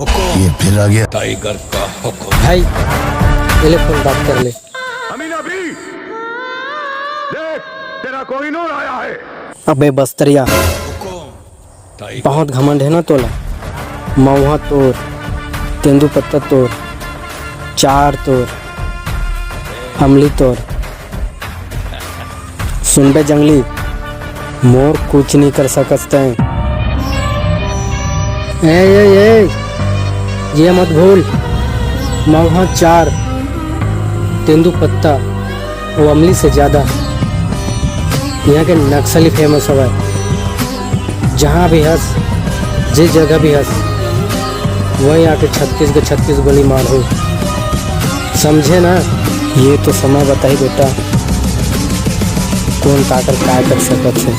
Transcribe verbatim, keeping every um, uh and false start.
ये फिर आ गया। टाइगर का हुक्म। भाई, ये ले फोन, बात कर ले। अमीन अभी देख, तेरा कोहिनूर आया है। अबे बस्तरिया, बहुत घमंड है ना तोला। मउहा तोर, तेंदू पत्ता तोर, चार तोर, अमली तोर। सुनबे जंगली, मोर कुछ नहीं कर सकस तैं। ए, ए, ए, ये मत भूल, मउहा चार, तेंदू पत्ता, वो अमली से ज्यादा यहाँ के नक्सली फेमस हवय। जहाँ भी हस, जिस जगह भी हस, वहीं आके छत्तीस के छत्तीस गोली मारहू, समझे ना? ये तो समय बताही बेटा, कौन काकर काय कर सकत है।